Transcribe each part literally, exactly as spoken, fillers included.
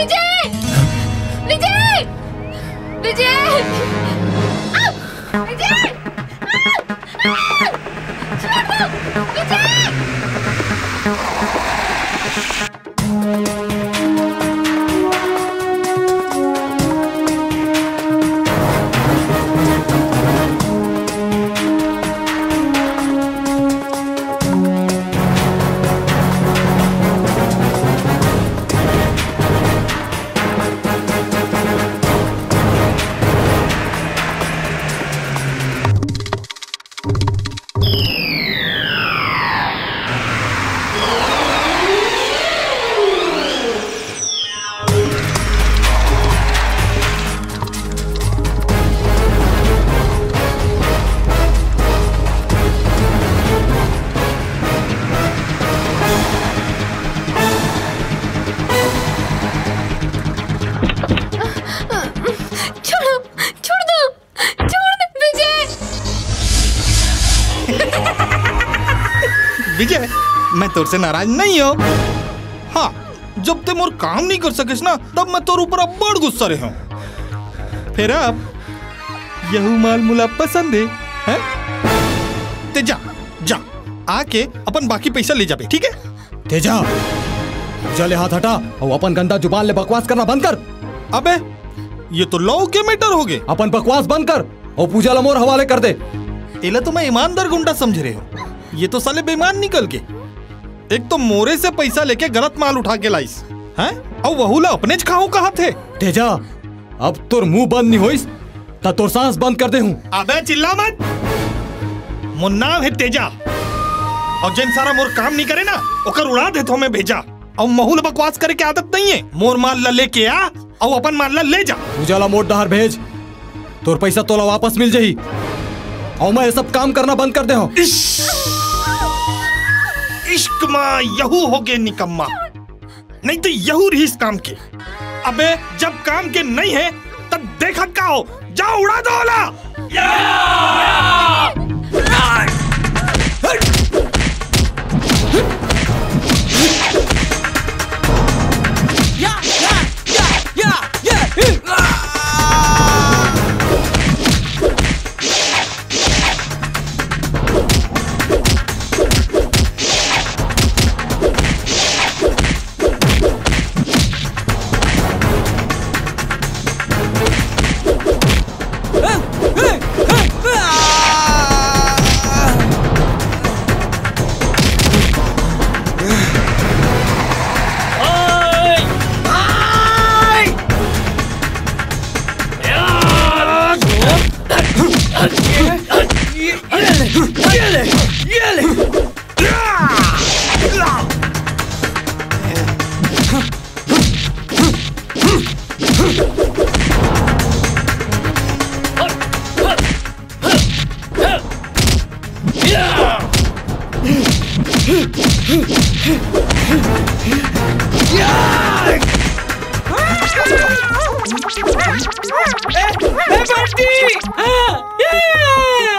विजय! विजय! विजय! आ! विजय! आ! आ! छोड़ दो! विजय! छोड़ो, छोड़ दो, छोड़ दो, विजय। विजय, मैं तोर से नाराज नहीं हूँ। हाँ, जब ते मोर काम नहीं कर सकेस ना, तब मैं तोर ऊपर अब्बड़ गुस्सा रहे हूँ। फिर अब यहू माल मुला पसंद है, हैं? ते जा, जा, आके अपन बाकी पैसा ले जाबे, ठीक है? तेजा, पूजा ले हाथ हटा अउ अपन गंदा जुबान ले बकवास करना बंद कर। अबे, ये तो लव के मैटर हो गए। अपन बकवास बंद कर अउ पूजा ला मोर हवाले कर दे। एला तो मैं ईमानदार गुंडा समझ रहे हो, ये तो साले बेईमान निकल के। एक तो मोरे से पैसा लेके गलत माल उठा के लाइस, हैं? अउ वहू ला अपने च खाहूं कहा थे। तेजा, अब तोर मुंह बंद नहीं होइस, त तोर सांस बंद कर दे हूँ। अबे चिल्ला मत, मोर नाम है तेजा। और जेन सारा मोर काम नहीं करे ना, ओकर उड़ा देथो मैं भेजा। और महू ल बकवास करे के आदत नहीं है। मोर माल ला लेके आ और अपन माल ला ले जा। पूजा ला मोर डहर भेज, तोर पैसा तोला वापस मिल जाही। और मैं ये सब काम करना बंद कर दे हूँ। इश्क, इश्क मा यहू हो गए निकम्मा। नहीं तो यहू रहीस काम के। अबे जब काम के नहीं है तब देखत का हो, जाओ उड़ा दो ओला।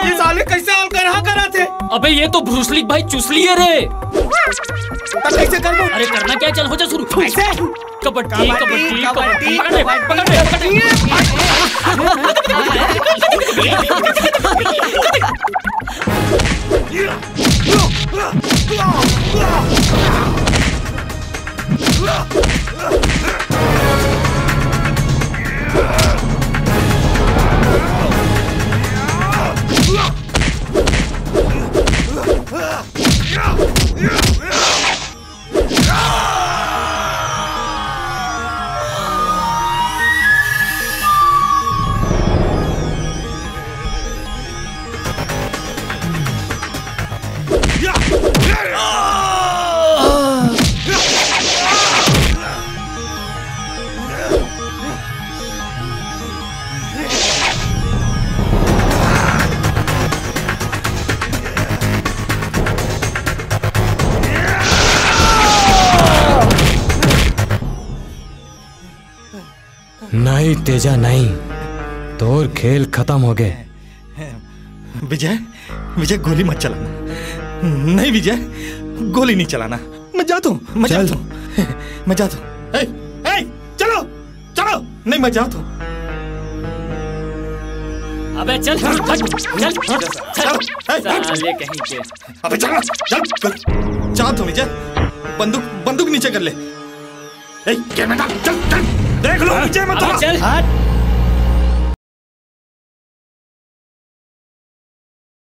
ये साले कैसे हल्का रहा करा थे? अबे ये तो ब्रूसली भाई चुसली है रे। तब कैसे करबो? अरे करना क्या, चल हो जा शुरू। कैसे? कबड्डी, कबड्डी, कबड्डी, कबड्डी, कबड्डी, पकड़ ले, पकड़ ले, पकड़ ले। नहीं तेजा, नहीं, तोर खेल खत्म हो गए। विजय, विजय, गोली मत चलाना। नहीं विजय, गोली नहीं चलाना। मैं जाता हूँ, मैं चल। जाता हूँ। मैं जाता हूँ। ए, ए, चलो, नहीं, मैं जात हूँ। अबे चल, चल, चल, चल, ए, साले कहीं के। अबे चल, चल, चल। जात हूँ नीचे। बंदूक, बंदूक नीचे कर ले। ए, गेंद में डाल, चल, चल। देख लो, नीचे मत अबे आ। चल।